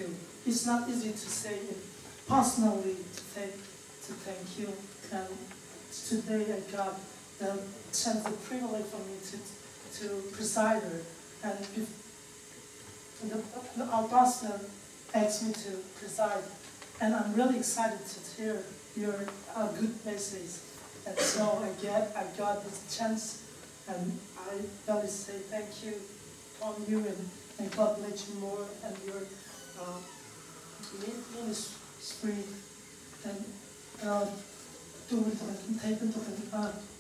you. It's not easy to say it personally to thank you. And today I got the chance, the privilege for me to preside her. And our pastor asked me to preside, and I'm really excited to hear your good message. And so I got this chance, and I really say thank you from you, and God bless you more and your ministry. And tu bantukin thei bantukin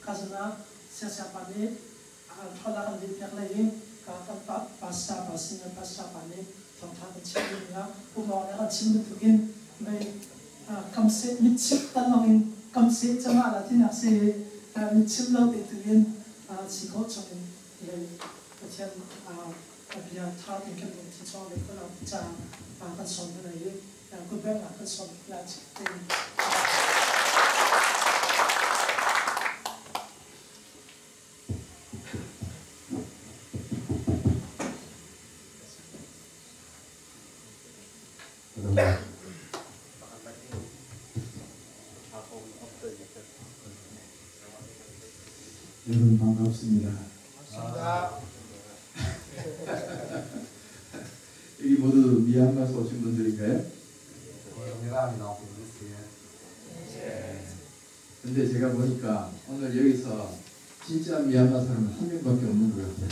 kazana siasya pa nih thawla kan din piak lei in ka kan pa pastor pa senior pastor pa nih thawngtha kan chim ding ah umawng nih kan chim bantukin mei kam seh mitchip tan lawng in kam seh cangah la tinak si mitchip lo te tu in si khawh chung in lei Pathian a bia tha tein kan lungthin chawng le kan ca kan sawm hna i kutbengnak kan sawm hna tein. 여러분 반갑습니다. 반갑습니다. 여기 모두 미얀마에서 오신 분들인가요? 근데 제가 보니까 오늘 여기서 진짜 미얀마 사람은 한 명밖에 없는 것 같아요.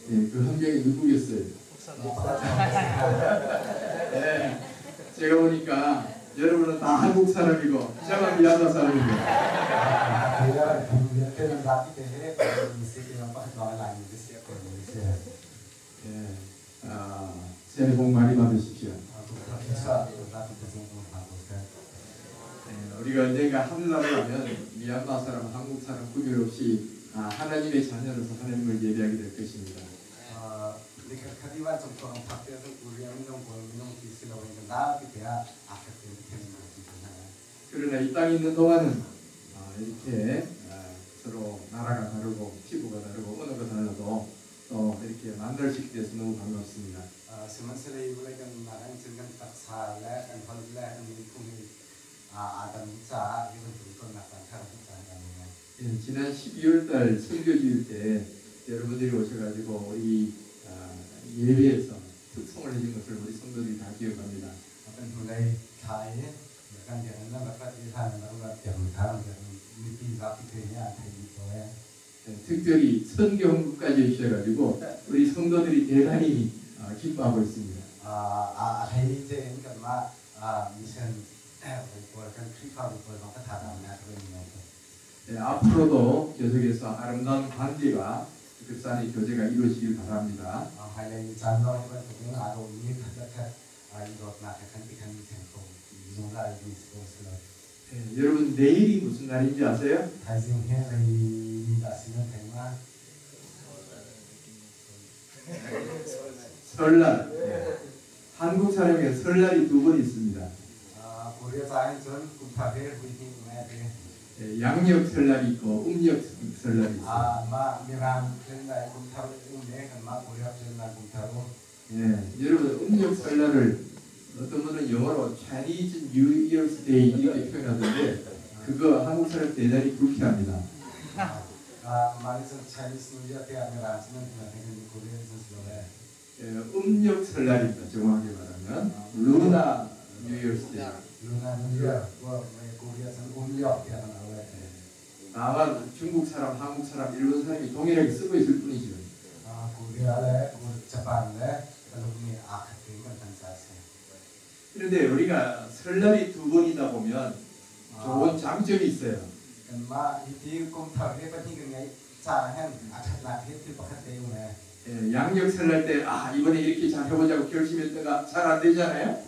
네, 그 한 명이 누구겠어요? 네, 제가 보니까 여러분은 다 한국 사람이고 저만 미얀마 사람이고. 네, 새해 복 많이 받으십시오. 네, 우리가 언젠가 하늘나라 가면 미얀마 사람, 한국 사람 구별 없이 하나님의 자녀로서 하나님을 예배하게 될 것입니다. 그러나 이 땅에 있는 동안은 이렇게 서로 나라가 다르고 피부가 다르고 언어가 달라도 또 이렇게 만날 수 있게 돼서 너무 반갑습니다. 예, 지난 12월 달 선교주일 때 여러분들이 오셔가지고 우리 예배에서 특송을 해준 것을 우리 성도들이 다 기억합니다. 네, 특별히 선교 헌금까지 해주셔가지고 우리 성도들이 대단히 기뻐하고 있습니다. 네, 앞으로도 계속해서 아름다운 관계와 급산의 교제가 이루어지길 바랍니다. 네, 여러분 내일이 무슨 날인지 아세요? 설날. 네. 한국 사람에게 설날이 두 번 있습니다. 네, 양력 설날이 있고 음력 설날이 있어요. 네, 여러분 음력 설날을 어떤 분은 영어로 Chinese New Year's Day 이렇게 표현하던데 그거 한국 사람 대단히 불쾌합니다. 예, 음력 설날입니다. 정확하게 말하면 Lunar New Year's Day. 다만 중국 사람, 한국 사람, 일본 사람이 동일하게 쓰고 있을 뿐이죠. 그런데 우리가 설날이 두 번이다 보면 좋은 장점이 있어요. 예, 양력 설날 때 이번에 이렇게 잘 해보자고 결심했다가 잘 안 되잖아요.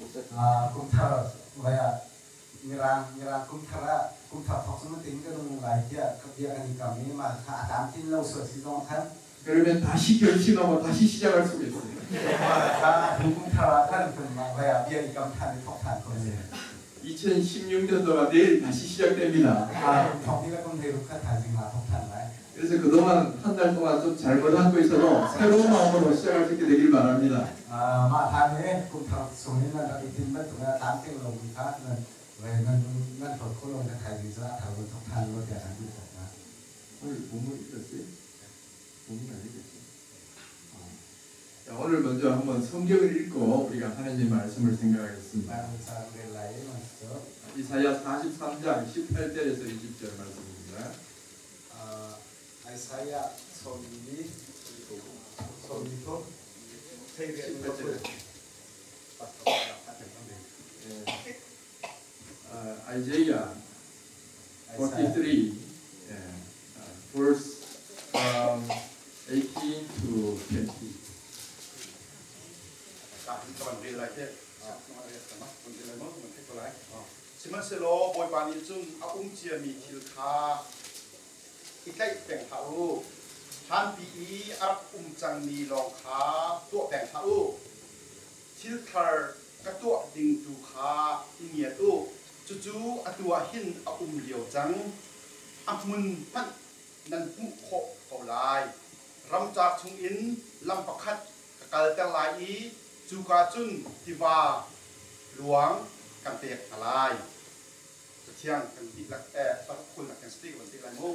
그러면 다시 결심하고 다시 시작할 수가 있어요. 2016년도가 내일 다시 시작됩니다. 그래서 그동안 한 달 동안 좀 잘못한 거 있어도 새로운 마음으로 시작할 수 있게 되길 바랍니다. Mah hlan he kum thar chung in nan rak i tim bantuk in a tlamtling lomi kha nan nan nan hlawt khawh lo in a thaizing cu a thar vun thawk ṭhan law tiah kan duh ko hna. 오늘 본문 읽었어요? 본문 안 읽었어요? 자, 오늘 먼저 한번 성경을 읽고 우리가 하나님 말씀을 생각하겠습니다. Baibal ca kan rel lai i mah cu 이사야 43장 18절에서 20절 말씀입니다. Isaiah sawmli 33 18절. 예. Isaiah 43, 예, verse 18 to 20. Sihmanhsehlaw Bawipa nih cun a um ciami thil kha i tlaih peng hlah u, hlanpi i a rak um cangmi lawng kha tuah peng hlah u. Thil thar ka tuah ding tu kha i ngiat u, cucu atu ah hin a um lio cang, a hmun hmanh nan hmuh khawh ko lai. Ramcar chungin lam pakhat ka kalter lai i cuka cun tiva luang kan pek hna lai. Cathiang kan dihlak paruk kulnak kan si kan ti lai mu.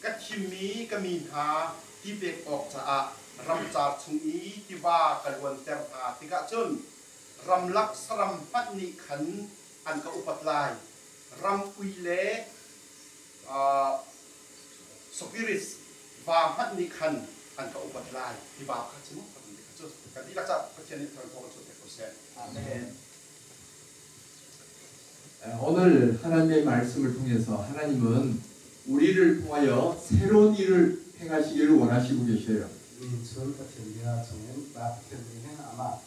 Ka thimmi ka mi hna ti pek awk caah ramcar chung i tiva ka luanter hna tikah cun ramlak saram hmanh nih khan an ka upat lai. Ram ui le Sopiris va hmanh nih khan an ka upat lai. Tiva kha cu kan dihlak ca Pathian nih thawng kan chuah ko seh. Amen. 오늘 하나님의 말씀을 통해서 하나님은 우리를 통하여 새로운 일을 행하시기를 원하시고 계셔요. Nihin chun Pathian bia chungin Pathian nih hin amah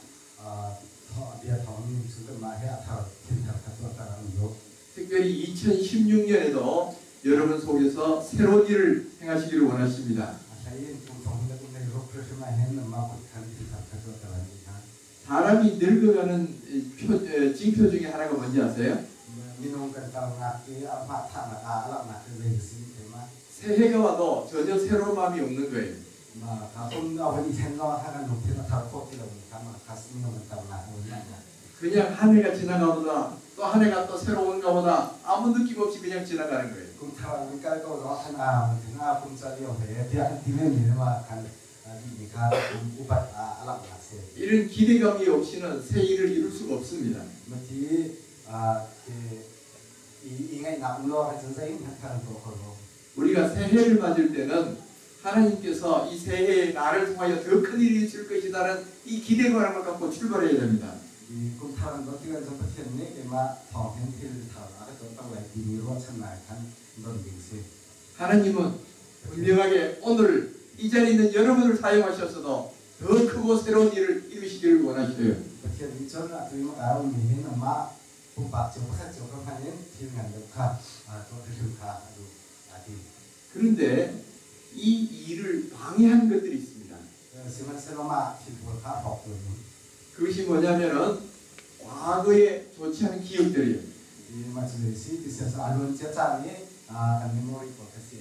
bia thawng nihin chun kanmah he a thar thil thar kha tuahter an duh. 특별히 2016년에도 여러분 속에서 새로운 일을 행하시기를 원하십니다. A hlei in kum thong hnih le kum hlei ruk hrimhrim ah hin mah kut khan thil thar kha tuahter an duh hna. 사람이 늙어가는 징표 중에 하나가 뭔지 아세요? Minung kan tarnak i a hmathahnak ah a langhnak hi zei a si thei ma? 새해가 와도 전혀 새로운 마음이 없는 거예요. Ma kha kum a hun i thlen zong ah kha kan lungthin a thar khawh ti lomi kha ma kha minung kan tarnak a hun langhnak. 그냥 한 해가 지나가 보다 또 한 해가 또 새로 온가 보다 아무 느낌 없이 그냥 지나가는 거예요. Kum thar an kal ko zong ah khan a hun a kum ca lio he tiah an ti menmi ma khan dihmi kha upat a langhnak si. 이런 기대감이 없이는 새 일을 이룰 수가 없습니다. Mati i ngaihnak um lo ahcun cun zeihmanh kha kan tuah kho lo. 우리가 새해를 맞을 때는 하나님께서 이 새해에 나를 통하여 더 큰 일이 있을 것이라는 이 기대감을 갖고 출발해야 됩니다. I kum thar an don tikah cun Pathian nih keimah thawng hin thil thar a ka tuahter lai timi ruahchannak khan don ding si. 하나님은 분명하게 오늘 이 자리에 있는 여러분을 사용하셔서도 더 크고 새로운 일을 이루시기를 원하셔요. Pathian nih cun atu i maka ummi hin amah pumpak cio pakhat cio kha hman in thil ngan deuh kha tuah hrimhrim kha a duh a ti. 그런데 이 일을 방해하는 것들이 있습니다. Sihmanhsehlaw mah thil pawl kha a hrawktu an um. 그것이 뭐냐면은 과거에 좋지 않은 기억들이에요. I mah cu zei si ti siah a luan cia caan i kan memory pawl kha si.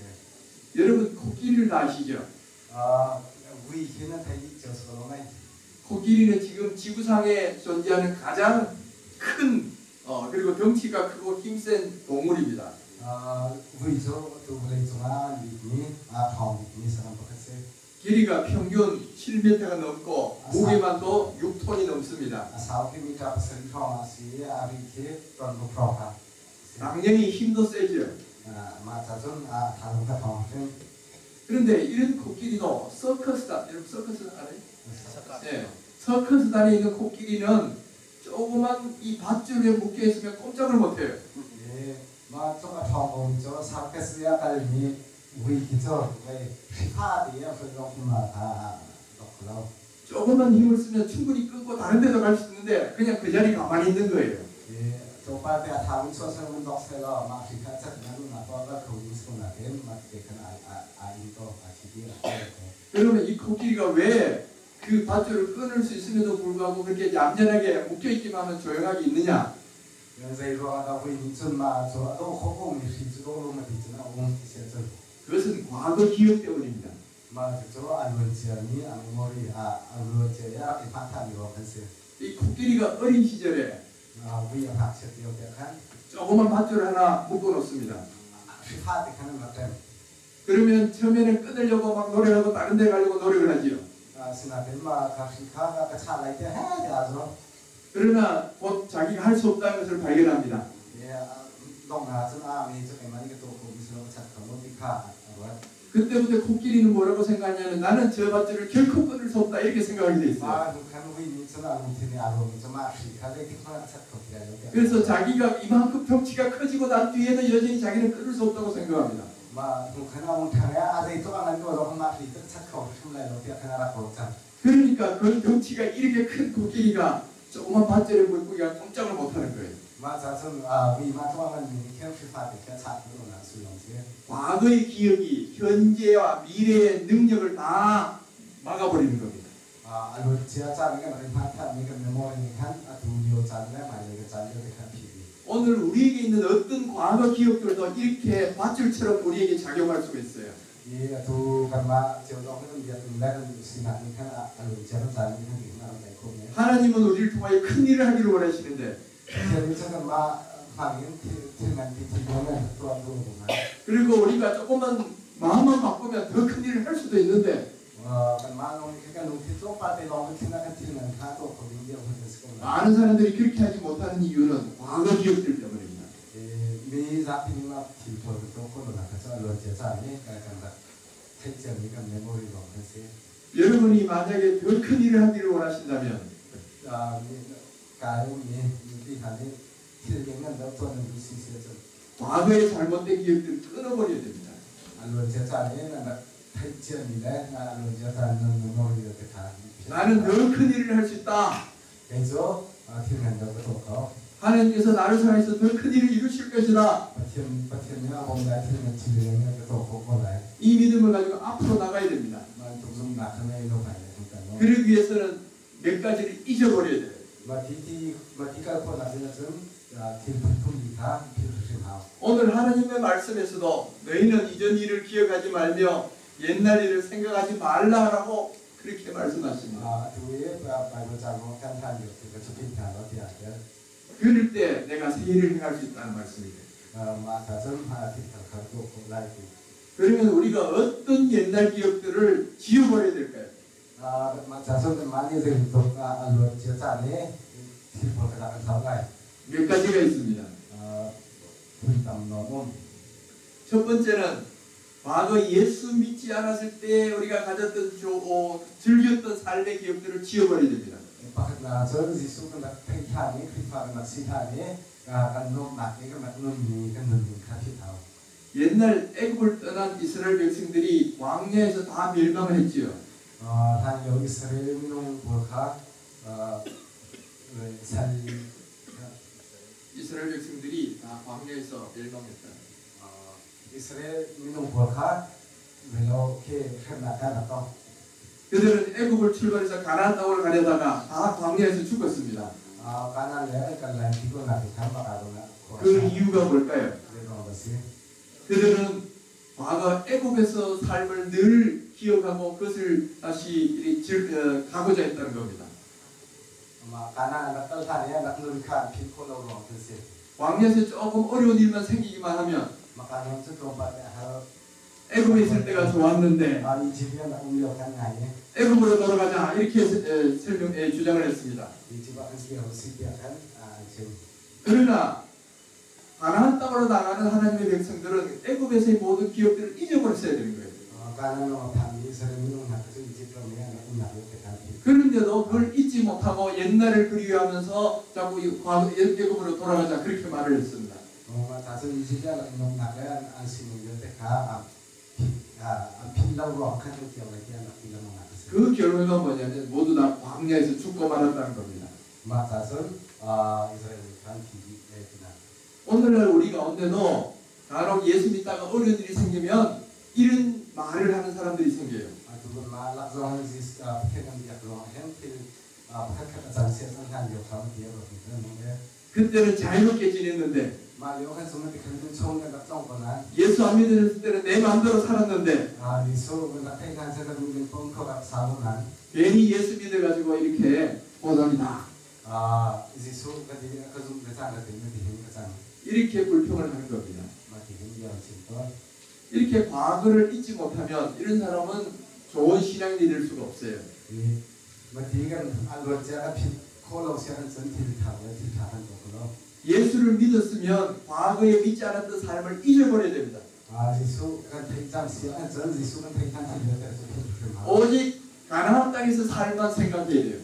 여러분 코끼리를 다 아시죠? Vui khi nan thei dih cio sual lo mei? 코끼리는 지금 지구상에 존재하는 가장 큰 그리고 덩치가 크고 힘센 동물입니다. Vui cu atu vawlei cungah an bikmi a ṭhawng bikmi saram pakhat si. 길이가 평균 7m가 넘고 무게만도 6톤이 넘습니다. A sau khi mita 7 hrawng a si i a ri khi ton ruk hrawng kha si. 당연히 힘도 세죠. Mah ca cun a tha zong kha ṭhawng hrim. 그런데 이런 코끼리도 서커스단, 여러분 서커스 알아요? 네, 서커스단에 있는 코끼리는 조그만 이 밧줄에 묶여 있으면 꼼짝을 못해요. I mah tluk a ṭhawng komi cu circus i a kalmi vui khi cu vei hrifa ti a hruai zong khi mah kha a dok kho lo. 조금만 힘을 쓰면 충분히 끊고 다른 데도 갈 수 있는데 그냥 그 자리에 가만히 있는 거예요. I tlawmpal te a tha in chuah sel vun dok seh law mah hri kha a cat in a luhnak paoh a kal kho ding si ko nain mah tete khan aa in ko, aa thi dih a kal ko. 그러면 이 코끼리가 왜 그 밧줄을 끊을 수 있음에도 불구하고 그렇게 얌전하게 묶여있기만 하면 조용하게 있느냐? Zei ruangah dah vui nih cun mah cu a dawh khawh komi hri cu dawh lo ma ti cun a um ti si ahcun 그것은 과거 기억 때문입니다. Mah cucu a luan ciami a memory ah a luan cia i a rak i hmanthlakmi ruang kan si. 이 코끼리가 어린 시절에 Vui a ngakchiat lio te khan 조그만 밧줄 하나 묶어 놓습니다. hrifa te khan an rak rem. 그러면 처음에는 끊으려고 막 노력하고 다른 데 가려고 노력을 하지요. Asinain mah kha hri kha ka chah lai tiah heh tiah aa zuam. 그러나 곧 자기가 할 수 없다는 것을 발견합니다. Donghnak cun a mi cu keimah nih ka tuah khawhmi si lo ka chat kho lo ti kha a ruat. 그때부터 코끼리는 뭐라고 생각하냐면 나는 저 밧줄을 결코 끊을 수 없다 이렇게 생각하게 돼 있어요. Mah hnu khan vui nih cun a lungthin i aa ruahmi cu mah hri kha zeitik hmanh ah ka chat kho ti lai lo tiah. 그래서 자기가 이만큼 덩치가 커지고 난 뒤에도 여전히 자기는 끊을 수 없다고 생각합니다. Mah hnu khan a hung ṭhang i a zeitluk a ngan ko zong mah hri cu ka chat kho hrimhrim lai lo tiah khan a rak ruah cang. 그러니까 그 덩치가 이렇게 큰 코끼리가 조그만 밧줄에 물고기가 꼼짝을 못하는 거예요. Mah ca cun vui mah tluk a nganmi nih khin hri fate khi a chat duh lonak sullam si. 과거의 기억이 현재와 미래의 능력을 다 막아버리는 겁니다. A luan cia caan i kan rak i hmanthlakmi kan memory nih khan atu lio caan le hmailei ka caan lio te khan a phih dih. 오늘 우리에게 있는 어떤 과거 기억들도 이렇게 밧줄처럼 우리에게 작용할 수가 있어요. I atu kanmah cio lawng hi kan biakinn le kan sinak nih khan a luan cia kan caan nih khan hitin a rak tlaih khawh men. 하나님은 우리를 통하여 큰 일을 하기를 원하시는데 Pathian nih cun kanmah hmang in thil thil nganpi thil lian ngan tuah duh a ngai. 그리고 우리가 조금만 마음만 바꾸면 더 큰 일을 할 수도 있는데 Kanmah lawng nih khan kan lungthin tlawmpal te lawng kan thil ah kan thil ngan kha tuah kho ding dirhmun kan si ko lai. 많은 사람들이 그렇게 하지 못하는 이유는 과거 기억들 때문입니다. I mi zapi nih mah thil pawl kan tuah khawh lonak kha cu a luan cia caan i kan rak theih ciami kan memory lawng kan si. 여러분이 만약에 더 큰 일을 하기를 원하신다면 Kai ummi mipi hna nih thil lianngan deuh tuah nan duh si si ahcun 과거의 잘못된 기억들을 끊어버려야 됩니다. a luan cia caan i nan rak theih ciami le a luan cia caan nan memory vialte kha 나는 더 큰 일을 할 수 있다. Kei cu thil ngan deuh ka tuah kho. 하나님께서 나를 사랑해서 더 큰 일을 이루실 것이다. Pathian Pathian nih a bawmh lai thil ngan thil lianngan ka tuah khawh ko lai. 이 믿음을 가지고 앞으로 나가야 됩니다. Bantuk zumhnak kha ngei lo hmai lei kan kal lo. 그러기 위해서는 몇 가지를 잊어버려야 돼요. Mah ti ti mah ti kal khawhnak ding ahcun thil phunphun li kha philh hrimhrim hau. 오늘 하나님의 말씀에서도 너희는 이전 일을 기억하지 말며 옛날 일을 생각하지 말라라고 그렇게 말씀하십니다. Atu i Baibal ca kong kan hlan lio ti ka chapit hna lo tiah a ti. 그럴 때 내가 새 일을 행할 수 있다는 말씀이에요. Mah ka cun thil thar kha tuah khawh lai ti. 그러면 우리가 어떤 옛날 기억들을 지워버려야 될까요? Mah ca cun kanmah nih zeibantuk a luan cia caan i thil pawl kha dah kan hloh lai. 몇 가지가 있습니다. Phun tam nawn um. 첫 번째는 과거 예수 믿지 않았을 때 우리가 가졌던 즐겼던 삶의 기억들을 지워버려야 됩니다. Pakhatnak cun Jesuh kan rak theih hlan i Khrihfa kan rak si hlan i kan nuamhnak i kan rak nunmi kan nunning kha philh hau. 옛날 애굽을 떠난 이스라엘 백성들이 광야에서 다 멸망을 했지요. Hlan lio Israel minung pawl kha sal 이스라엘 백성들이 다 광야에서 멸망했다. Israel minung pawl kha melo khi hremnak kan rak tong. 그들은 애굽을 출발해서 가나안 땅으로 가려다가 다 광야에서 죽었습니다. Kanan le an kal lai ti ko nak khan bak ah 그 이유가 뭘까요? Zei ruang dah si? 그들은 과거 애굽에서 삶을 늘 기억하고 그것을 다시 가고자 했다는 겁니다. Mah Kanan rak kal hlan i an rak nun kha an philh khawh lo ruang khi si. 광야에서 조금 어려운 일만 생기기만 하면 Mah kanan cu tlawmpal le har 애굽에 있을 때가 좋았는데 Egypt i an rak um lio khan ngai i 애굽으로 돌아가자 이렇게 설명 주장을 했습니다. Egypt ah kan kir si tiah khan an chim. 그러나 가나안 땅으로 나가는 하나님의 백성들은 애굽에서의 모든 기억들을 잊어버렸어야 되는 거예요. Kanan ram a phanmi Israel minung hna kha cu Egypt ram i an rak umnak vialte khan philh. 그런데도 그걸 잊지 못하고 옛날을 그리워하면서 자꾸 애굽으로 돌아가자 그렇게 말을 했습니다. Mah ca cun Egypt i an rak nuamhnak le an sining vialte kha an philh lo ruang khan kan kir lai tiah an rak ti lengmang nak a si. 그 결과가 뭐냐면 모두 다 광야에서 죽고 말았다는 겁니다. Mah ca cun Israel mi kha an thi dih ve tinak. 오늘날 우리 가운데도 간혹 예수 믿다가 어려운 일이 생기면 이런 말을 하는 사람들이 생겨요. Atu kanmah lak zong hin Pathian kan biak ruang hin thil pakhatkhat a can siah cun hlan lio kha ti a ruat mi kan nung ve. 그때는 자유롭게 지냈는데 Mah lio khan cun ti khan cun chung kan rak cong ko nain. 예수 안 믿었을 때는 내 마음대로 살았는데 Jesuh kan rak theih hlan cun ka duh ning paoh in khua rak sa ko nain. 괜히 예수 믿어가지고 이렇게 보답니다. Jesuh ka ti ka zumh le cang ka ti na ti hin ka cang. 이렇게 불평을 하는 겁니다. Mah ti hin bia an chim tawn. 이렇게 과거를 잊지 못하면 이런 사람은 좋은 신앙인이 될 수가 없어요. Hi mah ti kan a luan cia kan philh khawh lo sia kan cun thil ṭha le thil ṭha kan tuah kho lo. 예수를 믿었으면 과거에 믿지 않았던 삶을 잊어버려야 됩니다. Jesuh kan theih cang si ahcun Jesuh kan theih cang thil vialte cu philh hrim hau. 오직 가나안 땅에서 삶만 생각해야 돼요.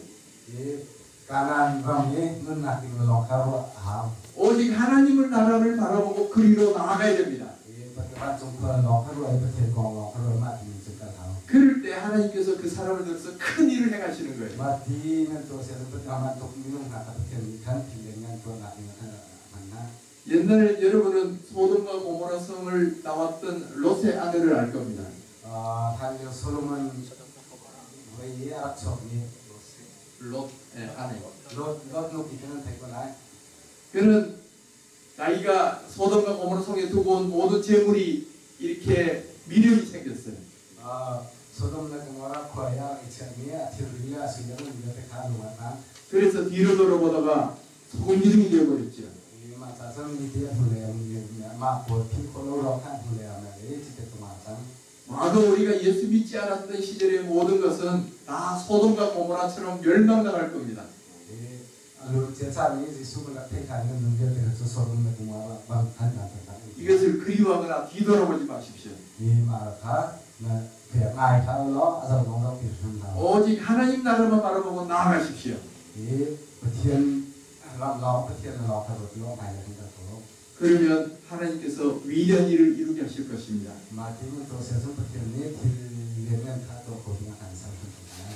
Hi Kanaan ram i nunnak ding lawng kha ruah a hau. 오직 하나님을 나라를 바라보고 그리로 나아가야 됩니다. Hi vancung khua lawng kha ruah i Pathian kong lawng kha ruah i mah ti in cun kal hau. 그럴 때 하나님께서 그 사람을 통해서 큰 일을 행하시는 거예요. Mah ti nan tuah sian cun bantuk minung hna kha Pathian nih khan thil lianngan tuahnak ding ah khan a hman hna. 옛날에 여러분은 소돔과 고모라 성을 나왔던 롯의 아내를 알 겁니다. Hlan lio Solomon voi i a rak chuakmi 롯의 아내. Lot Lot nupi kha nan theih ko lai. 그는 자기가 소돔과 고모라 성에 두고 온 모든 재물이 이렇게 미련이 생겼어요. Sodom le Gomorrah khua i a rak i chiahmi a thilri le a sui le ngun vialte kha a lung ah tang. 그래서 뒤로 돌아보다가 소금 기둥이 되어버렸죠. I mah ca cun mi ti a hnulei ah mah pawl philh khawh lo ruang kha hnulei ah mer i cite tung ah a cang. 과거 우리가 예수 믿지 않았던 시절의 모든 것은 다 소돔과 고모라처럼 멸망당할 겁니다. I a luancia caan i Jesuh kan rak theih hlan kan nun vialte kha cu Sodom le Gomorrah bang khan kan taktak. 이것을 그리워하거나 뒤돌아보지 마십시오. I mah kha na ngai hlah u law a zoh zong zoh ti hrim hlah u. 오직 하나님 나라만 바라보고 나아가십시오. I Pathian ram lawng Pathian lawng kha ruat law hmailei kan kal ko. 그러면 하나님께서 위대한 일을 이루게 하실 것입니다. Mah ti mun tuah siah cun Pathian nih thil lianngan kha tuah kho ding ah kan ser hrim ko lai.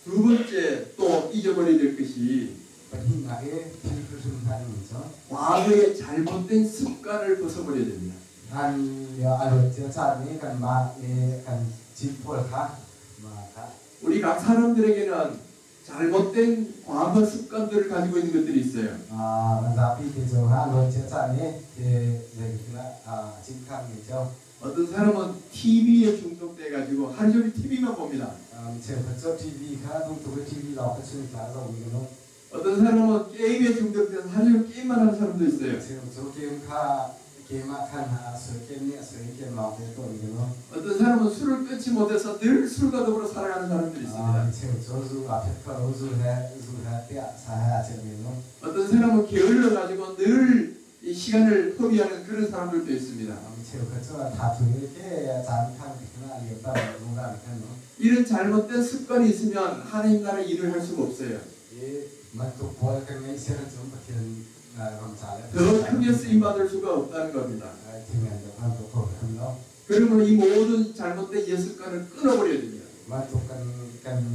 두 번째 또 잊어버려야 될 것이 Pahnihnak i thil hrimhrim hna ding cu 과거의 잘못된 습관을 벗어버려야 됩니다. hlan lio a luancia caan i kanmah i kan cin pawl kha mah kha 우리 각 사람들에게는 잘못된 과거 습관들을 가지고 있는 것들이 있어요. Kan zapi te cu a luancia caan i zeitindah cinkhang mi cu 어떤 사람은 TV에 중독돼 가지고 하루 종일 TV만 봅니다. Cheukhat cu TV kha dungtuk i TV lawng kha chun tla a zohmi kan um. 어떤 사람은 게임에 중독돼서 하루 종일 게임만 하는 사람도 있어요. Cheu cu game kha game ah khan a sui game nih a sui i game lawng te a tuahmi kan um. 어떤 사람은 술을 끊지 못해서 늘 술과 더불어 살아가는 사람들이 있습니다. Cheu cu zu aa phet kho lo zu he zu he tiah sa he aa celmi an um. 어떤 사람은 게을러 가지고 늘 이 시간을 허비하는 그런 사람들도 있습니다. Cheukhat cu a tha thu i ke caan khan ti khan a liam ta zungzal mi kan um. 이런 잘못된 습관이 있으면 하나님 나라 일을 할 수가 없어요. I bantuk pawl kan ngeih sian cun Pathian ram ca le 더 크게 쓰임 받을 수가 없다는 겁니다. Thil ngan deuh kan tuah kho hrim lo. 그러므로 이 모든 잘못된 옛 습관을 끊어버려야 됩니다. Bantuk kan kan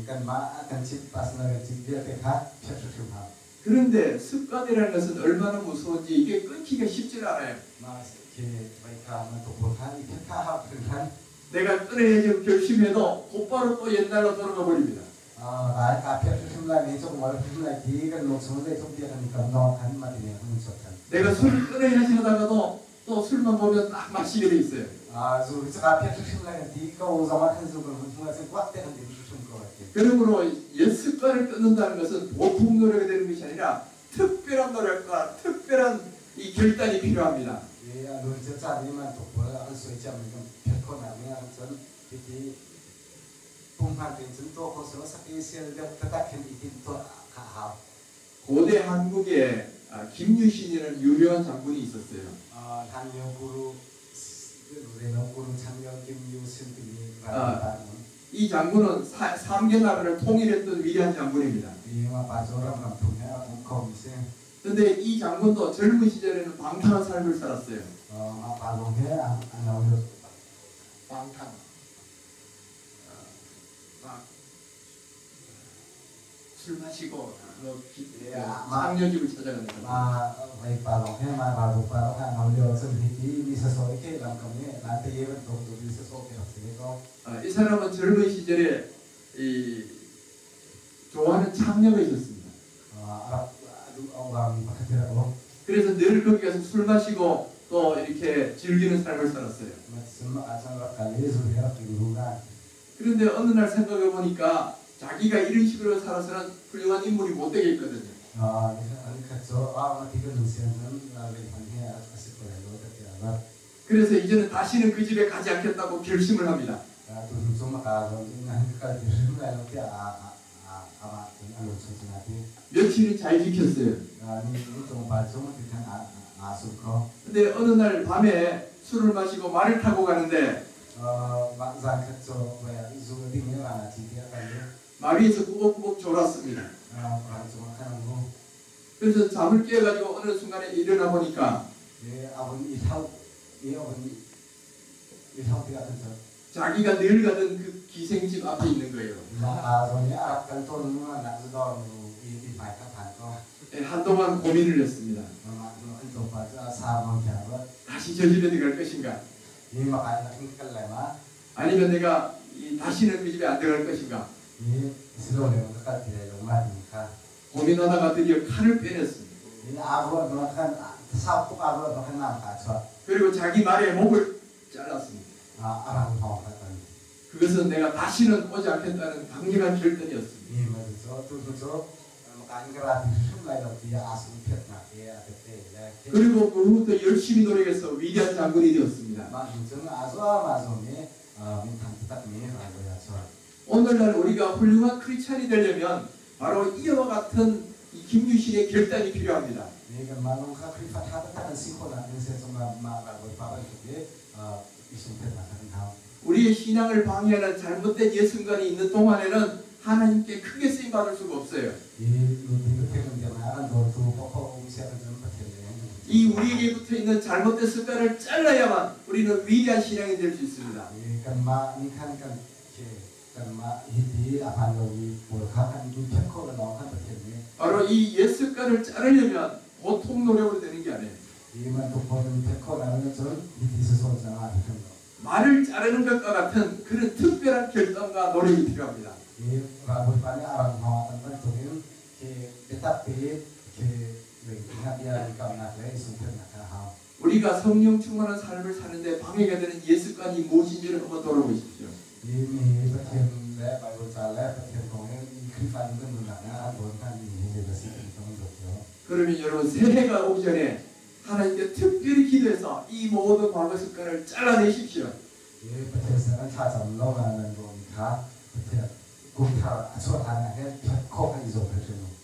kanmah kan chit pasna kan chit vialte kha phiat hrimhrim hau. 그런데 습관이라는 것은 얼마나 무서운지 이게 끊기가 쉽질 않아요. Mah khi vai kha bantuk pawl kha i phiat kha hau hringhran. 내가 끊어야지 결심해도 곧바로 또 옛날로 돌아가 버립니다. Rai kaa phiat hrimhrim lai mi cuk ngol hrimhrim lai ti kan lung chung zeitluk bia kan i kam naw khan mah ti nih a hun chuak than. 내가 술을 끊어야지 하다가도 또 술만 보면 딱 마시게 돼 있어요. Zu hi kaa phiat hrimhrim lai kan ti ko zong ah khan zu kan hun hnu ahcun kuak te kan din hrimhrim ko lai ti. 그러므로 옛 습관을 끊는다는 것은 보통 노력이 되는 것이 아니라 특별한 노력과 특별한 이 결단이 필요합니다. I a luancia caan i bantuk pawl an suai ciami kan phiat khawhnak ning ah cun hiti pumhman tein cun tuah khawh selaw sak i sial deuh taktak khin i tinh tuah kha a hau. 고대 한국에 김유신이라는 유명한 장군이 있었어요. Hlan lio guru relo guru chan lio Kim Yu Sin timi ralbawi pa an um. 이 장군은 3개 나라를 통일했던 위대한 장군입니다. I mah pa cu ram ram thum he a rak um khomi si. 근데 이 장군도 젊은 시절에는 방탕한 삶을 살았어요. Mah pa zong hi a no lio 방탕. 막 술 마시고 뭐 상여집을 찾아가는 거예요. Mah vei pa zong hi mah ralbawi pa zong hi a no lio cun hiti mi sawsawh i khi lam kam i nante bantuk mi sawsawh khi rak si ve ko. 이 사람은 젊은 시절에 이 좋아하는 창녀가 있었습니다. A rak duh a uarmi pakhat hi rak um. 그래서 늘 거기 가서 술 마시고 또 이렇게 즐기는 삶을 살았어요. 그런데 어느 날 생각해 보니까 자기가 이런 식으로 살아서는 훌륭한 인물이 못 되겠거든요. 그래서 이제는 다시는 그 집에 가지 않겠다고 결심을 합니다. 며칠은 잘 지켰어요. 근데 어느 날 밤에 술을 마시고 말을 타고 가는데 말 위에서 꾸벅꾸벅 졸았습니다. 그래서 잠을 깨가지고 어느 순간에 일어나 보니까 자기가 늘 가던 그 기생집 앞에 있는 거예요. 네, 한동안 고민을 했습니다. 다시 저 집에 들어갈 것인가? 아니면 내가 다시는 그 집에 안 들어갈 것인가? 고민하다가 드디어 칼을 빼냈습니다. 그리고 자기 말에 목을 잘랐습니다. 그것은 내가 다시는 오지 않겠다는 강력한 결단이었습니다. 그리고 그 후부터 열심히 노력해서 위대한 장군이 되었습니다. 오늘날 우리가 훌륭한 크리스찬이 되려면 바로 이와 같은 이 김유신의 결단이 필요합니다. 우리의 신앙을 방해하는 잘못된 예순관이 있는 동안에는 하나님께 크게 쓰임 받을 수가 없어요. 이 우리에게 붙어 있는 잘못된 습관을 잘라야만 우리는 위대한 신앙이 될 수 있습니다. 바로 이 옛 습관을 자르려면 보통 노력으로 되는 게 아니에요. 말을 자르는 것과 같은 그런 특별한 결단과 노력이 필요합니다. 우리가 성령 충만한 삶을 사는데 방해가 되는 옛 습관이 무엇인지를 한번 돌아보십시오. 그러면 여러분 새해가 오기 전에 하나님께 특별히 기도해서 이 모든 과거 습관을 잘라내십시오.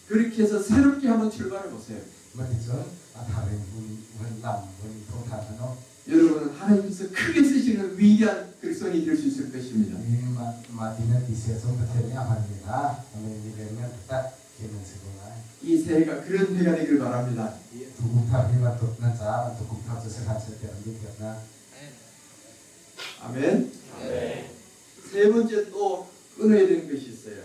그렇게 해서 새롭게 한번 출발해 보세요. 여러분은 하나님께서 크게 쓰시는 위대한 그리스도인이 될 수 있을 것입니다. 이 새해가 그런 해가 되길 바랍니다. 아멘. 세 번째 또 끊어야 되는 것이 있어요.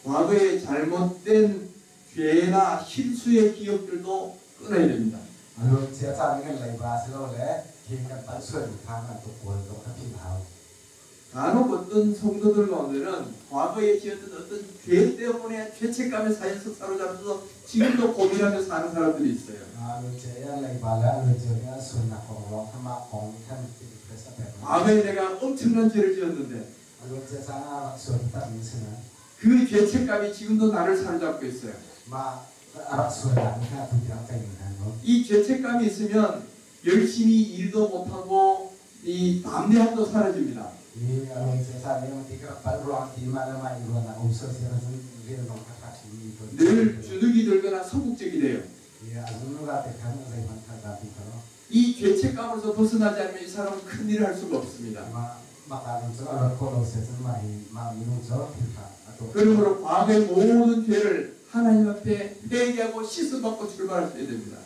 과거의 잘못된 죄나 실수의 기억들도 끊어야 됩니다. 간혹 어떤 성도들 가운데는 과거에 지었던 어떤 죄 때문에 죄책감에 쌓여서 사로잡혀서 지금도 고민하며 사는 사람들이 있어요. 과거에 내가 엄청난 죄를 지었는데 그 죄책감이 지금도 나를 사로잡고 있어요. 이 죄책감이 있으면 열심히 일도 못하고 이 담대함도 사라집니다. 늘 주눅이 들거나 소극적이 돼요. 이 죄책감으로서 벗어나지 않으면 이 사람은 큰 일을 할 수가 없습니다. 그러므로 과거의 모든 죄를 하나님 앞에 회개하고 씻음받고 출발하셔야 됩니다.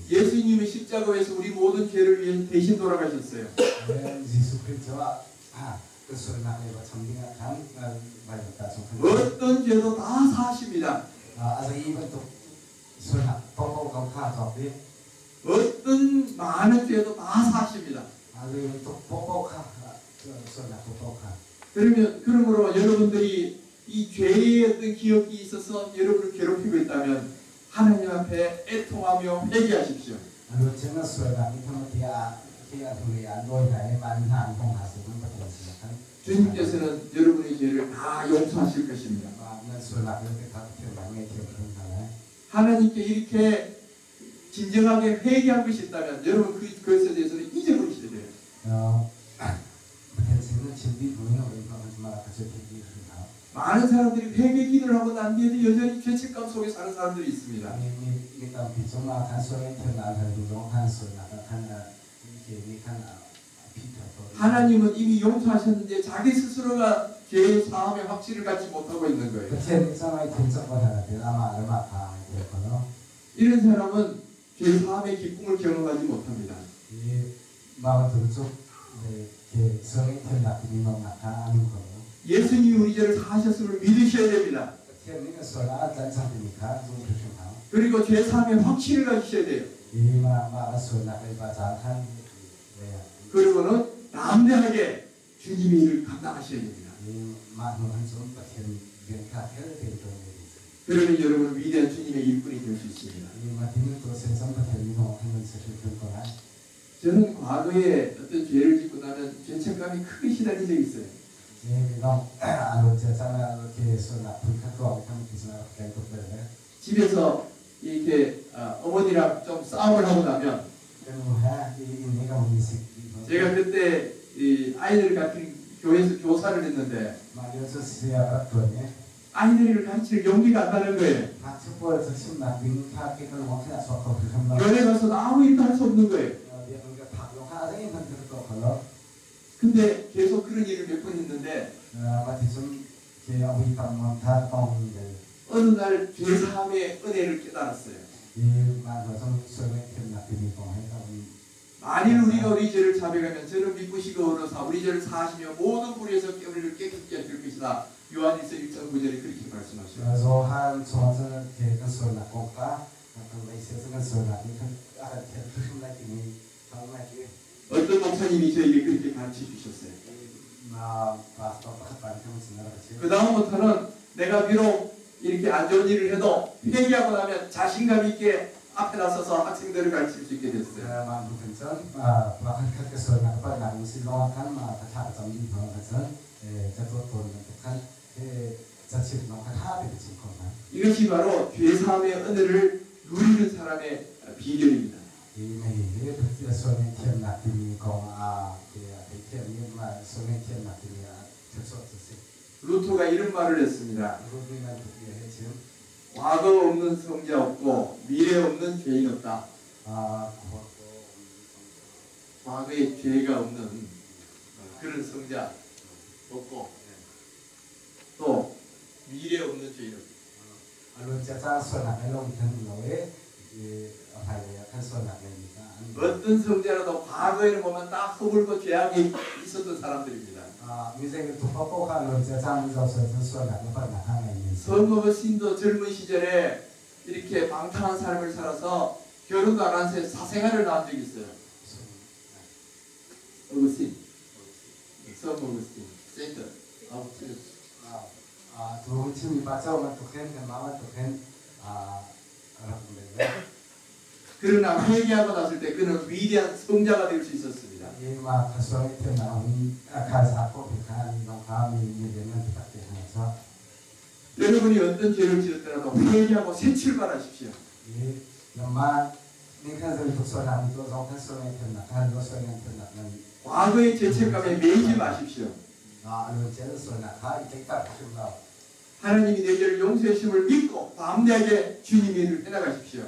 예수님이 십자가에서 우리 모든 죄를 위해서 대신 돌아가셨어요. 어떤 죄도 다 사하십니다. 어떤 많은 죄도 다 사하십니다. 그러면 그러므로 여러분들이 주님께서는 여러분의 죄를 다 용서하실 것입니다. 하나님께 이렇게 진정하게 회개한 것이 있다면 여러분 그것에 대해서는 잊어버리셔야 돼요. 많은 사람들이 회개 기도를 하고 난 뒤에도 여전히 죄책감 속에 사는 사람들이 있습니다. 하나님은 이미 용서하셨는데 자기 스스로가 죄의 사함의 확신을 갖지 못하고 있는 거예요. 이런 사람은 죄 사함의 기쁨을 경험하지 못합니다. 예수님이 우리 죄를 사하셨음을 믿으셔야 됩니다. 그리고 죄 사함의 확신을 가지셔야 돼요. 그리고는 담대하게 주님의 일을 감당하셔야 됩니다. 그러면 여러분은 위대한 주님의 일꾼이 될 수 있습니다. 저는 과거에 어떤 죄를 짓고 나면 죄책감이 크게 시달린 적이 있어요. 집에서 이렇게 어머니랑 좀 싸움을 하고 나면 제가 그때 이 아이들을 가르치는 교회에서 교사를 했는데 아이들을 가르칠 용기가 안 나는 거예요. 교회 가서도 아무 일도 할 수 없는 거예요. 근데 계속 그런 일을 몇 번 했는데 어느 날 죄사함의 은혜를 깨달았어요. 만일 우리가 우리 죄를 자백하면 저는 미쁘시고 의로사 우리 죄를 사하시며 모든 불의에서 우리를 깨끗게 하실 것이다. 요한일서 1장 9절에 그렇게 말씀하셔요. 어떤 목사님이 저에게 그렇게 가르쳐 주셨어요. 그 다음부터는 내가 비록 이렇게 안 좋은 일을 해도 회개하고 나면 자신감 있게 앞에 나서서 학생들을 가르칠 수 있게 됐어요. 이것이 바로 죄사함의 은혜를 누리는 사람의 비결입니다. 루터가 이런 말을 했습니다. 과거 없는 성자 없고 미래 없는 죄인 없다. 과거에 죄가 없는 그런 성자 없고 또 미래 없는 죄인 없다. 어떤 성자라도 과거에는 보면 딱 허물고 죄악이 있었던 사람들입니다. 성어신도 젊은 시절에 이렇게 방탕한 삶을 살아서 결혼도 안 한 채 사생활을 낳은 적이 있어요. 어거스틴, 성 어거스틴, Saint 어거스틴. 그러나 회개하고 났을 때 그는 위대한 성자가 될 수 있었습니다. 여러분이 어떤 죄를 지었더라도 회개하고 새 출발하십시오. 과거의 죄책감에 매이지 마십시오. 하나님이 내 죄를 용서해 주심을 믿고 담대하게 주님의 일을 해나가십시오.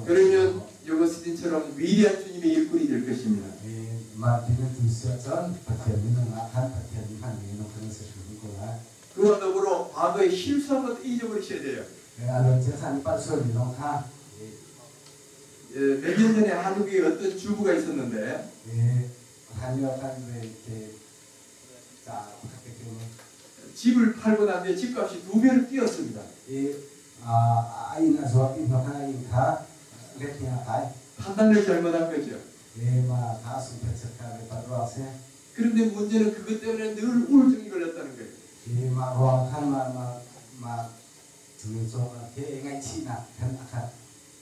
그러면 요거스틴처럼 위대한 주님의 일꾼이 될 것입니다. 그와 더불어 과거의 실수한 것도 잊어버리셔야 돼요. 몇 년 전에 한국에 어떤 주부가 있었는데 집을 팔고 난 뒤에 집값이 2배를 뛰었습니다. 판단을 잘못한 거죠. 그런데 문제는 그것 때문에 늘 우울증이 걸렸다는 거예요. Mi cung khi ngaihchihnak khan a khat.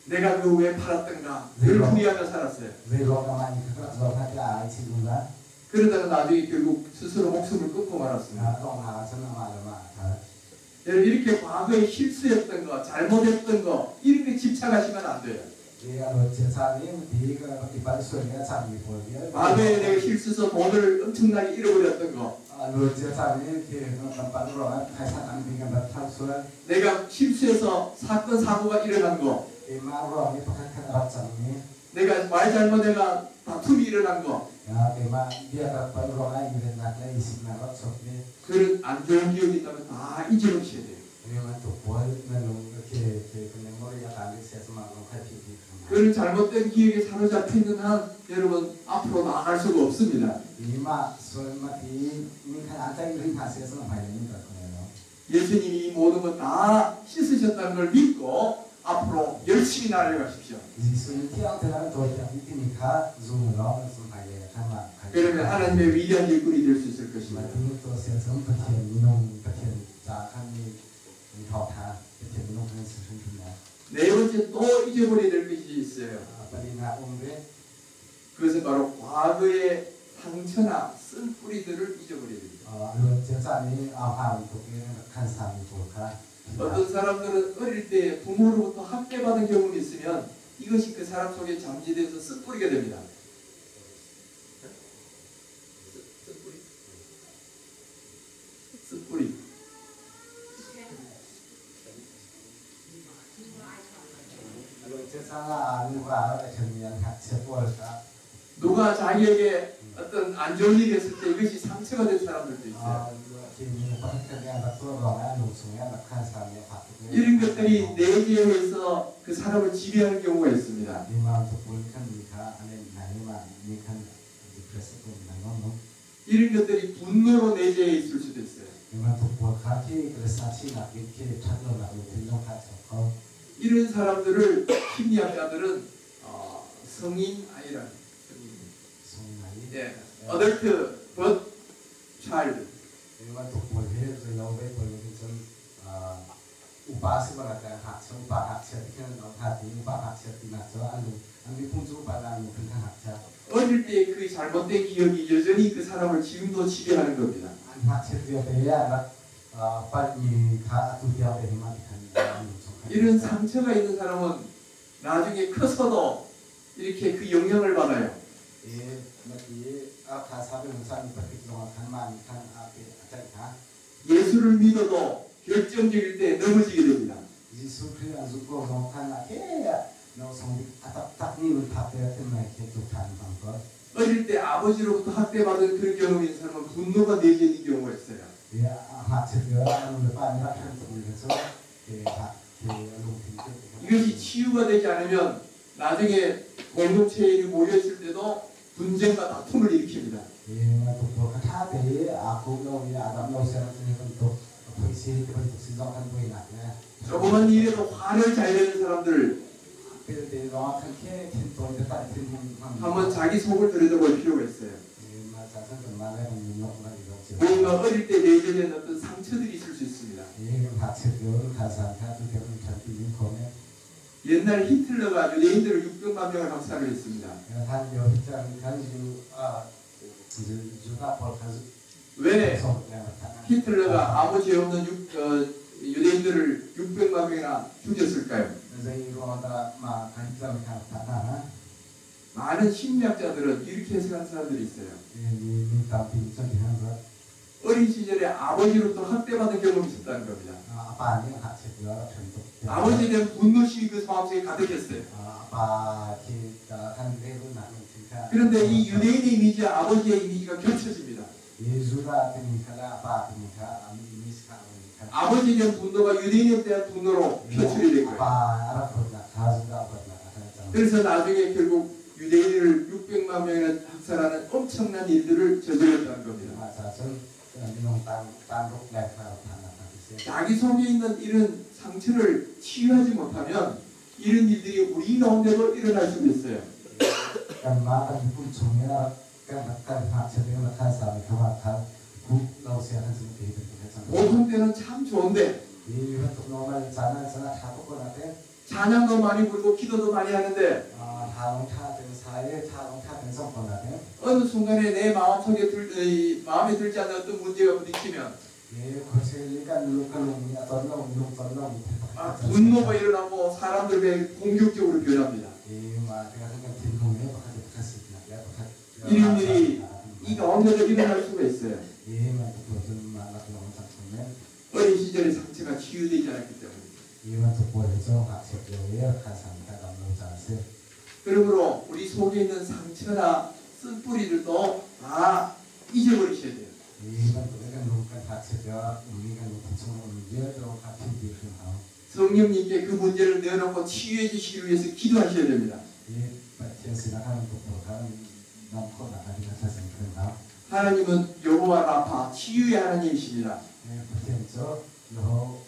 내가 그 왜 팔았던가 늘 후회하며 살았어요. Zei ruang ah mah nih kha ka rak zuar hna tiah aa ngaihchih zungzal. 그러다가 나중에 결국 스스로 목숨을 끊고 말았습니다. A donghnak ah cun amah le mah aa that. 여러분, 이렇게 과거에 실수했던 거, 잘못했던 거 이런 게 집착하시면 안 돼요. I a luat cia caan i ti ka i palh sual i a cangmi pawl vialte. 과거에 내가 실수해서 돈을 엄청나게 잃어버렸던 거, A luat cia caan i khi kan palh ruangah phaisa tampi kan rak thal sual. 내가 실수해서 사건 사고가 일어난 거, Keimah ruang i pakhat khat a rak cangmi. 내가 말 잘못해가 다툼이 일어난 거, Keimah bia ka rak palh ruangah i vennak le i siknak rak chuakmi. 그런 안 좋은 기억이 있다면 다 잊어버리셔야 돼요. Mi bantuk pawl na lung khi khi kan memory a kaan sia cuma lung khai phih dih. 그런 잘못된 기억에 사로잡혀 있는 한 여러분 앞으로 나아갈 수가 없습니다. I mah sual ma ti min khan a tlaih rih hna sia cuma hmai in kal ko lai lo. 예수님이 이 모든 것 다 씻으셨다는 걸 믿고 앞으로 열심히 나아가십시오. Jesuh nih thiang tein an cawnpiak dih timi kha zum law na zum hmailei ah khan mah kha 그러면 하나님의 위대한 일꾼이 될 수 있을 것입니다. Mah ti tuah sia cun Pathian minung Pathian ca khan mi mi thawngtha Pathian minung kan si hrimhrim lai. 네 번째 또 잊어버려야 될 것이 있어요. Palinak um ve. 그것은 바로 과거의 상처나 쓴 뿌리들을 잊어버려야 됩니다. A luan cia caan i aa hngami tuk i khan sami pawl kha 어떤 사람들은 어릴 때 부모로부터 학대받은 경험이 있으면 이것이 그 사람 속에 잠재돼서 쓴 뿌리가 됩니다. 쓴 뿌리? 쓴 뿌리. A luan cia caan ah nuva a ṭhenmi an ngakchia pawl kha 누가 자기에게 어떤 안 좋은 일이 했을 때 이것이 상처가 된 사람들도 있어요. khi mi pakhat khat nih an rak tuah ruangah an lung chung i an rak khan sami a fak tuk i 이런 것들이 내재해서 그 사람을 지배하는 경우가 있습니다. Mi mah tuk pawl khan mi kha a len hna i mah mi khan depressed tuk hna ngom ngom. 이런 것들이 분노로 내재해 있을 수도 있어요. Mi mah tuk pawl kha khi ka sa chinak bik khi ṭhat lonak lungthin zong kha a chuak kho. 이런 사람들을 심리학자들은 성인 아이라 성인. Sung ngai. 예, adult but child. Mi mah tuk pawl hi zei lo ve pawl nih cun upa si bang ah ngakchia upa ngakchia ti khin an hna ti upa ngakchia ti nak cu an lung an miphun cu upa an lungthin kha ngakchia. 어릴 때 그 잘못된 기억이 여전히 그 사람을 지금도 지배하는 겁니다. An ngakchia lio te ah rak palhmi kha atu tiang te hi mah ti khan an lung chung khan. 이런 상처가 있는 사람은 나중에 커서도 이렇게 그 영향을 받아요. I mah ti a kha sa be chan patik zong ah khan mah nih khan a pe a tlaih hna. 예수를 믿어도 결정적일 때 넘어지게 됩니다. Jesuh Khrih an zumh ko zong khan a ke no song bik a taktak ni un thap te ah khin mai khi tuk than bang ko. 어릴 때 아버지로부터 학대받은 그런 경험이 있는 사람은 분노가 내재된 경우가 있어요. I a ngakchia lio ah a nu le pa nih rak hrem tukmi kha cu khi hak khi a lungthin te kha. 이것이 치유가 되지 않으면 나중에 공동체에 모여있을 때도 분쟁과 다툼을 일으킵니다. I bantuk pawl kha tha te i aa kum lo i aa dam lo sian ahcun hi bantuk phuisi ti bantuk si zong khan buainak le 조그만 일에도 화를 잘 내는 사람들 pelte zong ah khan khi thin tawi taktak thin hung hmang. 한번 자기 속을 들여다볼 필요가 있어요. I mah ca cun kanmah le kan nunok kan i zoh cio. 뭔가 어릴 때 내재된 어떤 상처들이 있을 수 있습니다. I kan ngakchiat lio kan khasan kha tu tiang kan ṭhan pi ding kho men. 옛날 히틀러가 유대인들을 600만 명을 학살을 했습니다. Hlan lio Hitler nih khan Jew Judah pawl kha 왜 sawm le rak thah hna. 히틀러가 아무 죄 없는 유대인들을 600만 명이나 죽였을까요? Zei ruang dah mah kha Hitler nih khan rak thah hna ha? 많은 심리학자들은 이렇게 해석한 사람들이 있어요. I mi mi tampi nih cun ti han ruat. 어린 시절에 아버지로부터 학대받은 경험이 있었다는 겁니다. A pa nih a ngakchiat lio ah rak hrem tuk. 아버지에 대한 분노심이 그 마음속에 가득했어요. A pa khi khan lehrulnak lungthin kha. 그런데 이 유대인의 이미지와 아버지의 이미지가 겹쳐집니다. I Judah timi kha le a pa timi kha an image kha an kha. 아버지에 대한 분노가 유대인에 대한 분노로 표출이 된 A 거예요. pa a rak huatnak kha Judah huatnak ah khan a cang. 그래서 나중에 결국 유대인을 600만 명이나 학살하는 엄청난 일들을 저질렀다는 겁니다. Mah ca cun minung tan tan ruk le kha rak thahnak hna ti si. 자기 속에 있는 이런 상처를 치유하지 못하면 이런 일들이 우리 가운데도 일어날 수도 있어요. Kanmah kan miphun chung i a kan kan ngakchia te kan khan sami kha mah kha ku lo sia khan cun ti bantuk kha cang. 보통 때는 참 좋은데 I bantuk normal caan ah cun a ṭha tuk ko nain 찬양도 많이 부르고 기도도 많이 하는데 hla lawng ṭha tein sa i thla lawng ṭha tein cam ko nain 어느 순간에 내 마음속에 이 마음에 들지 않는 어떤 문제가 부딪히면 i khuachel i kan lung ka lung nih a ton lo lung ton lo mi thil pakhat 막 can 분노가 일어나고 사람들에게 공격적으로 변합니다. I mah tikah khan kan thinhung i pakhat le pakhat siknak le pakhat 이런 일이 이 가운데도 일어날 수가 있어요. I bantuk pawl cun mah lak lawng cang chung men. 어린 시절의 상처가 치유되지 않았기 때문에. I bantuk pawl hi cu ngakchiat lio i kha san kha dam lo caan a si. 그러므로 우리 속에 있는 상처나 쓴뿌리들도 다 잊어버리셔야 돼요. I bantuk i kan lung kan ngakchiat lio ah ummi kan lungthin chung ummi vialte kha philh dih hrim hau. 성령님께 그 문제를 내어놓고 치유해 주시기 위해서 기도하셔야 됩니다. I Pathian sinah khan bantuk pawl kha dam khawhnak ah ding a thlacam hrim hau. 하나님은 여호와 라파 치유의 하나님이십니다. I Pathian cu Jeho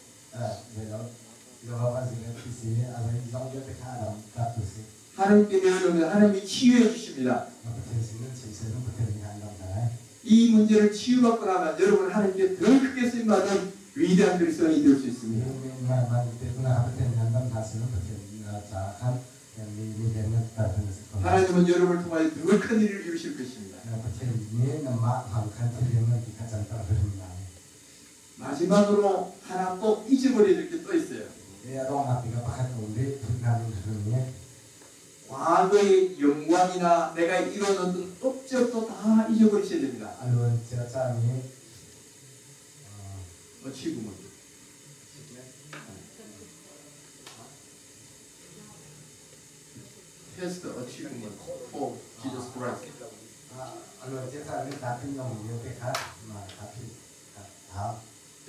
Jehovah Jireh ti si a zeizong vialte kha a dam taktu si. 하나님께 내어놓으면 하나님이 치유해 주십니다. Pathian sin nan chim seh Pathian nih an dam hna lai. 이 문제를 치유받고 나면 여러분 하나님께 더 크게 쓰임받은 위대한 그리스도인이 될 수 있습니다. Mi ma ma te kuna Pathian nih an dam hna seh Pathian caah khan mi mi lian nan tar kan si ko. 하나님은 여러분을 통하여 더 큰 일을 이루실 것입니다. Pathian nih nanmah thang khan thil lian nan ti kha canter hrim lai. 마지막으로 하나 또 잊어버려야 될 게 또 있어요. I a donghnak bik ah pakhat um rih philh hna ding hrim ni. 과거의 영광이나 내가 이룬 어떤 업적도 다 잊어버리셔야 됩니다. A luan cia cami Achievement. Past achievement for Jesus Christ. A luan cia cami tapin yong vialte kha ma kha philh hau.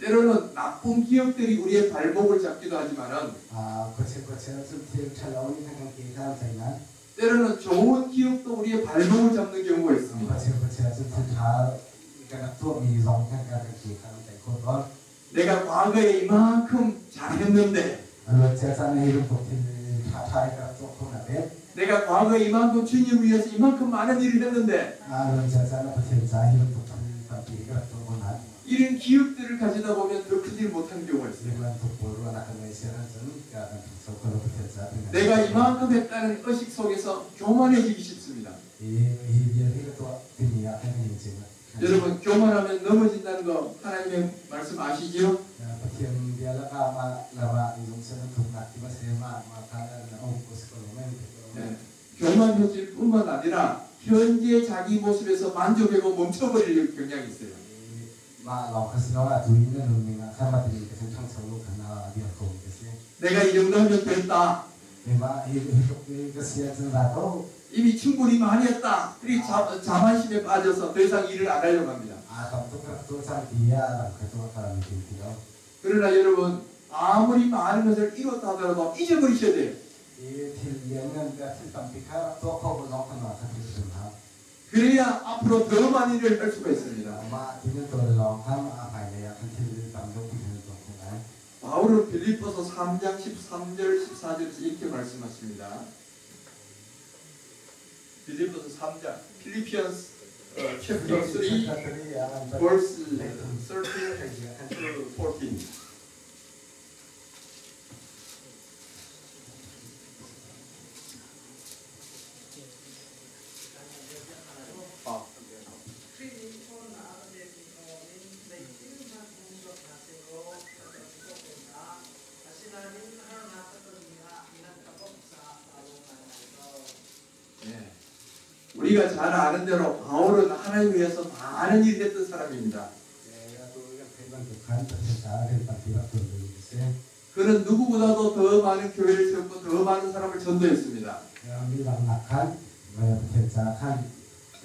때로는 나쁜 기억들이 우리의 발목을 잡기도 하지만은 khuachia khuachia cu thil ṭhalo nih khan kan ke kha an tlaih nain 때로는 좋은 기억도 우리의 발목을 잡는 경우가 있습니다. khuachia khuachia cu thil ṭha kan rak tuahmi zong khan kan ke kha an tlaih khawh tawn. 내가 과거에 이만큼 잘했는데 A luan cia caan hi lungput thil ṭhaṭha i ka rak tuah kho nain 내가 과거에 이만큼 주님을 위해서 이만큼 많은 일을 했는데 a luan cia caan ah Pathian ca hi bantuk thil tampi hi ka rak tuah ko nain 이런 기억들을 가지다 보면 더 큰 일 못하는 경우가 있어요. hi bantuk pawl ruahnak kan ngei sian ahcun kan ṭhangcho kho lo Pathian ca ti 내가 이만큼 했다는 의식 속에서 교만해지기 쉽습니다. Hi hi vial hi ka tuah timi ah khan kan in 여러분 교만하면 넘어진다는 거 하나님의 말씀 아시죠? Pathian bia lakah mah lam ah i lungsian an thuknak ti ma si mah mah kha na um ko si ko lo men. 네. 교만해질 뿐만 아니라 현재 자기 모습에서 만족하고 멈춰버릴 경향이 있어요. Mah lawng kha si lo ah tu i na nunning ah khan mah ti ka sin ṭhangcho lo khan a dir ko ka si. 내가 이 정도 하면 됐다. Mah hi hi tluk ka si ahcun za ko. 이미 충분히 많이 했다. 이렇게 자만심에 빠져서 더 이상 일을 안 하려고 합니다. A tam tuk rak tuah cang ti ah a dang kha tuah kha mi tim ti lo. 그러나 여러분 아무리 많은 것을 이뤘다 하더라도 잊어버리셔야 돼요. I thil lian ngan ka thil tampi kha rak tuah kho ko zong kha mah kha thil hrim hau. 그래야 앞으로 더 많은 일을 할 수가 있습니다. Mah ti nan tuah lawng kha mah a hmailei ah khan thil tam deuh ti khan tuah khawh lai. 바울은 빌립보서 3장 13절 14절에서 이렇게 말씀하십니다. 빌립보서 3장 Philippians chapter 3 verse 13 to 14. 아, Khrih nih ṭhawnnak a pekmi thawngin zeithil hmanh um tuah hna sehlaw ka kan tuah ko hna. Asinain harnak ka tonmi ah nan ka bawmh caah kaa lawm ngaingai ko. 예. 우리가 잘 아는 대로 바울은 하나님 위해서 많은 일을 했던 사람입니다. Atu kan theih bantuk khan Pathian caah rian tampi rak ṭuan ding a si. 그는 누구보다도 더 많은 교회를 세웠고 더 많은 사람을 전도했습니다. Mi dang nak khan Pathian caah khan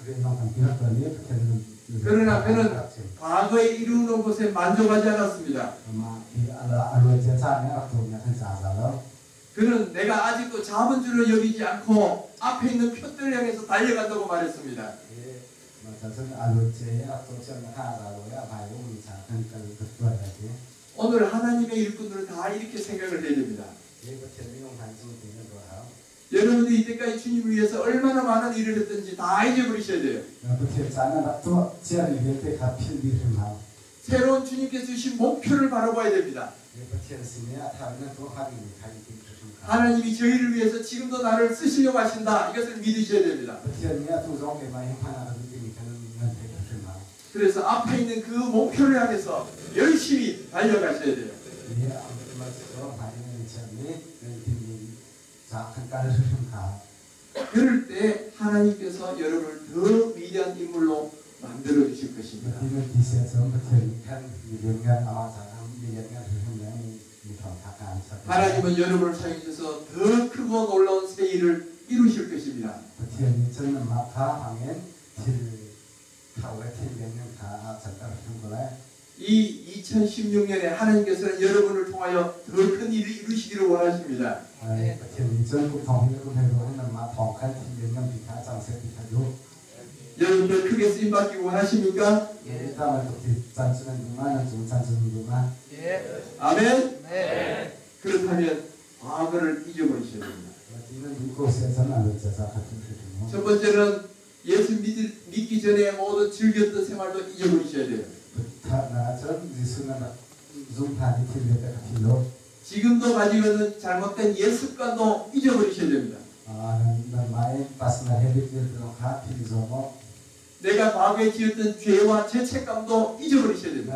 rian zong tampi rak ṭuan i Pathian 그러나 그는 과거에 이루는 것에 만족하지 않았습니다. Mah hi a luan cia caan i a rak tuahmi ah khan ca a za lo. 그는 내가 아직도 잡은 줄을 여기지 않고 앞에 있는 표대를 향해서 달려간다고 말했습니다. I mah ca cun a luan cia i a rak tuah ciami kha a za lo i a hmai ummi caah khan kal ka tuan lai ti. 오늘 하나님의 일꾼들은 다 이렇게 생각을 해야 됩니다. I Pathian minung hna nih cu tin an ruah hau. 여러분들이 이때까지 주님을 위해서 얼마나 많은 일을 했든지 다 잊어버리셔야 돼요. Pathian caah nan rak tuah ciami vialte kha philh dih hrim hau. 새로운 주님께서 주신 목표를 바라봐야 됩니다. 하나님이 저희를 위해서 지금도 나를 쓰시려고 하신다. 이것을 믿으셔야 됩니다. 그래서 앞에 있는 그 목표를 향해서 열심히 달려가셔야 돼요. 그럴 때 하나님께서 여러분을 더 위대한 인물로 만들어 주실 것입니다. 하나님은 여러분을 사용해서 더 크고 놀라운 새 일을 이루실 것입니다. 이 2016년에 하나님께서는 여러분을 통하여 더 큰 일을 이루시기를 원하십니다. 여러분 더 크게 쓰임받기 원하십니까? 아멘? 그렇다면 과거를 잊어버리셔야 됩니다. 첫 번째는 예수 믿기 전에 모든 즐겼던 생활도 잊어버리셔야 돼요. 지금도 가지고 있는 잘못된 옛 습관도 잊어버리셔야 됩니다. 내가 과거에 지었던 죄와 죄책감도 잊어버리셔야 됩니다.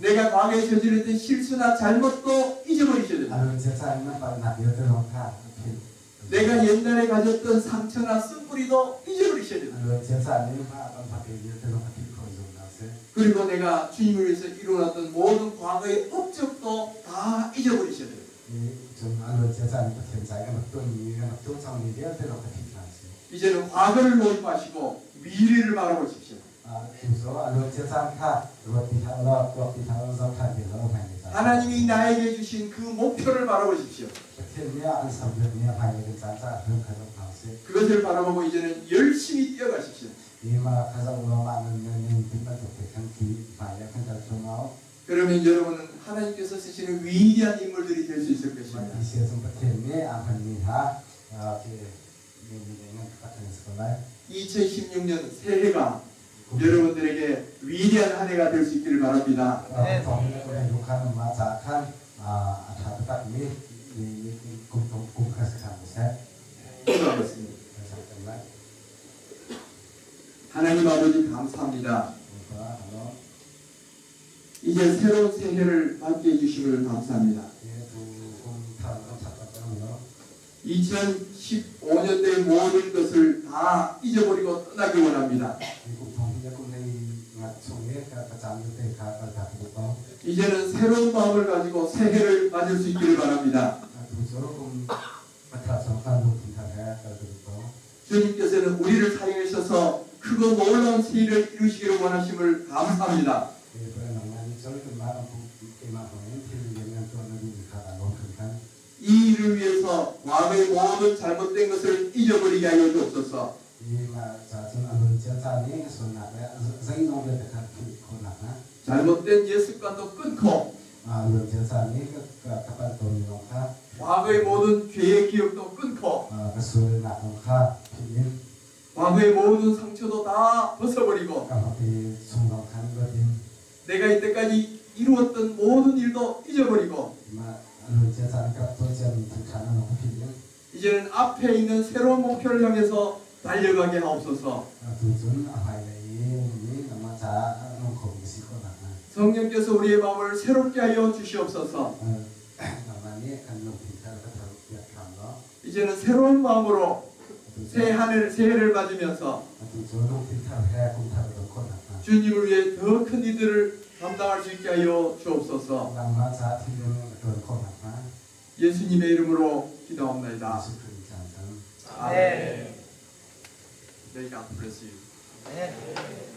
내가 과거에 저질렀던 실수나 잘못도 잊어버리셔야 됩니다. 내가 옛날에 가졌던 상처나 쓴뿌리도 잊어버리셔야 됩니다. 그리고 내가 주님을 위해서 이루어놨던 모든 과거의 업적도 다 잊어버리셔야 돼요. 이제는 과거를 놓지 마시고 미래를 바라보십시오. 하나님이 나에게 주신 그 목표를 바라보십시오. 그것을 바라보고 이제는 열심히 뛰어가십시오. 그러면 여러분은 하나님께서 쓰시는 위대한 인물들이 될 수 있을 것입니다. 2016년 새해가 여러분들에게 위대한 한 해가 될 수 있기를 바랍니다. 기도하겠습니다. 하나님 아버지 감사합니다. 이제 새로운 새해를 맞게 해주심을 감사합니다. 2015년도의 모든 것을 다 잊어버리고 떠나기 원합니다. 이제는 새로운 마음을 가지고 새해를 맞을 수 있기를 바랍니다. 주님께서는 우리를 사용하셔서 크고 놀라운 새해를 이루시기를 원하심을 감사합니다. 이 일을 위해서 과거의 모든 잘못된 것을 잊어버리게 하여 주옵소서. 잘못된 옛 습관도 끊고 과거의 모든 죄의 기억도 끊고 과거의 모든 상처도 다 벗어버리고 내가 이때까지 이루었던 모든 일도 잊어버리고 이제는 앞에 있는 새로운 목표를 향해서 달려가게 하옵소서. 성령께서 우리의 마음을 새롭게 하여 주시옵소서. 이제는 새로운 마음으로 새 하늘, 새해를 맞으면서 주님을 위해 더 큰 일들을 감당할 수 있게 하여 주옵소서. 예수님의 이름으로 기도합니다. 아멘. May God bless you. 아멘.